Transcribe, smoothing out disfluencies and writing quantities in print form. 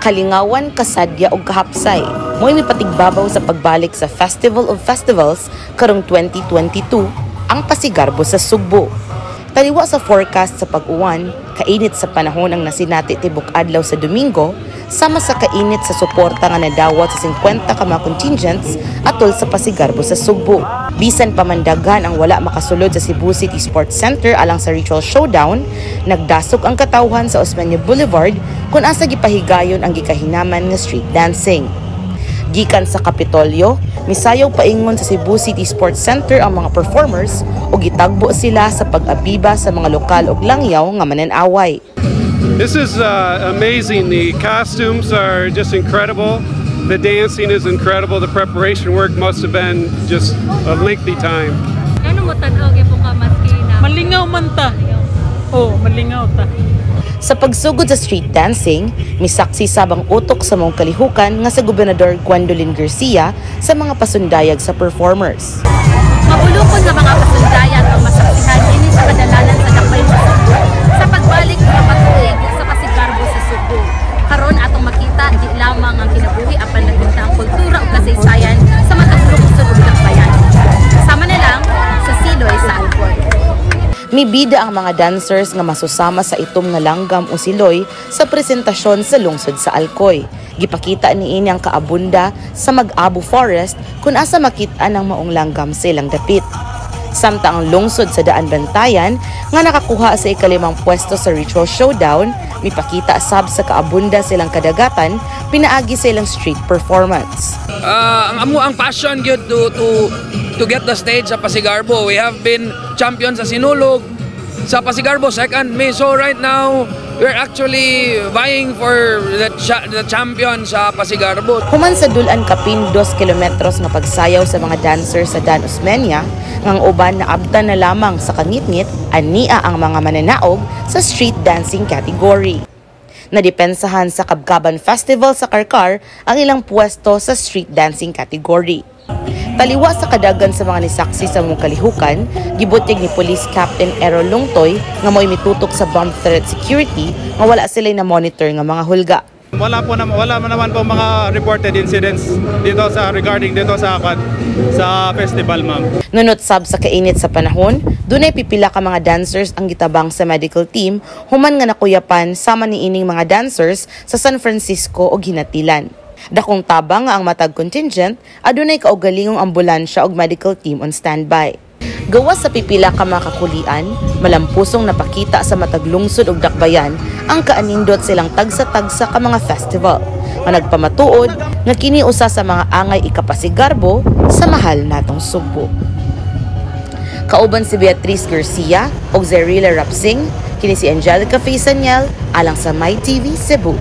Kalingawan, kasadya ug kahapsay. Mo'y mipatigbabaw sa pagbalik sa Festival of Festivals karong 2022, ang Pasigarbo sa Sugbo. Taliwa sa forecast sa pag-uwan, kainit sa panahon ang nasinati tibok adlaw sa Domingo, sama sa kainit sa suporta nga nadawat sa 50 ka mga contingents atol sa Pasigarbo sa Sugbo. Bisan pamandagan ang wala makasulod sa Cebu City Sports Center alang sa ritual showdown, nagdasok ang katawhan sa Osmeña Boulevard kung asa gipahigayon ang gikahinaman nga street dancing. Gikan sa Kapitolyo, misayaw paingon sa Cebu City Sports Center ang mga performers ug gitagbo sila sa pag-abiba sa mga lokal ug langyaw nga mananaway. This is amazing. The costumes are just incredible. The dancing is incredible. The preparation work must have been just a lengthy time. Ano mo tan-aw gyud ka maski na Malingaw man ta. Oh, malingaw ta. Sa pagsugod sa street dancing, misaksi sab ang utok sa maong kalihukan nga sa Gobernador Gwendolyn Garcia sa mga pasundayag sa performers. Mabulukon nga mga pasundayag ang masaksihan ini sa kadalanan sa Dakbayan sa Sugbo sa pagbalik sa patuig sa Pasigarbo sa Sugbo. Karon atong makita di lamang ang kinabuhi apan nagpunta ang kultura ug kasaysayan sa matag lungsod ug dakbayan. Sama na lang sa Siloy sa Alcoy. Mibida ang mga dancers nga masusama sa itom nga langgam o siloy sa presentasyon sa lungsod sa Alcoy. Gipakita niini ang kaabunda sa Mag-abo Forest kung asa makit-an ang maong langgam sa ilang dapit. Samtang ang lungsod sa Daan Bantayan nga nakakuha sa ikalimang pwesto sa ritual showdown, mipakita sab sa kaabunda silang kadagatan pinaagi sa ilang street performance. Ang amo ang passion gyud to get the stage sa Pasigarbo. We have been champion sa Sinulog, sa Pasigarbo second mi. So right now we're actually vying for the champion sa Pasigarbo. Human sa dul-an kapin 2 kilometros nga pagsayaw sa mga dancers sa Daan Osmeña, ngang uban na abtan na lamang sa kangitngit, ania ang mga mananaog sa street dancing category. Nadepensahan sa Kabkaban Festival sa Carcar ang ilang pwesto sa street dancing category. Taliwa sa kadagan sa mga nisaksi sa maong kalihukan, gibutyag ni Police Captain Errol Lungtoy nga mo'y mitutok sa bomb threat security nga wala sila na monitor nga mga hulga. Wala naman po mga reported incidents dito sa regarding dito sa festival, ma'am. Nunot sab sa kainit sa panahon, dunay pipila ka mga dancers ang gitabang sa medical team human nga nakuyapan sama niining mga dancers sa San Francisco og Ginatilan. Dakong tabang nga ang matag contingent adunay kaugalingong ambulansya ug medical team on standby. Gawas sa pipila ka mga kakulian, malampusong napakita sa matag lungsod ug dakbayan ang kaanindot silang tagsa-tagsa ka mga festival nga nagpamatuod nga kini usa sa mga angay ikapasigarbo sa mahal natong Sugbo. Kauban si Beatrice Garcia ug Zerila Rapsing, kini si Angelica Faisaniel alang sa My TV Cebu.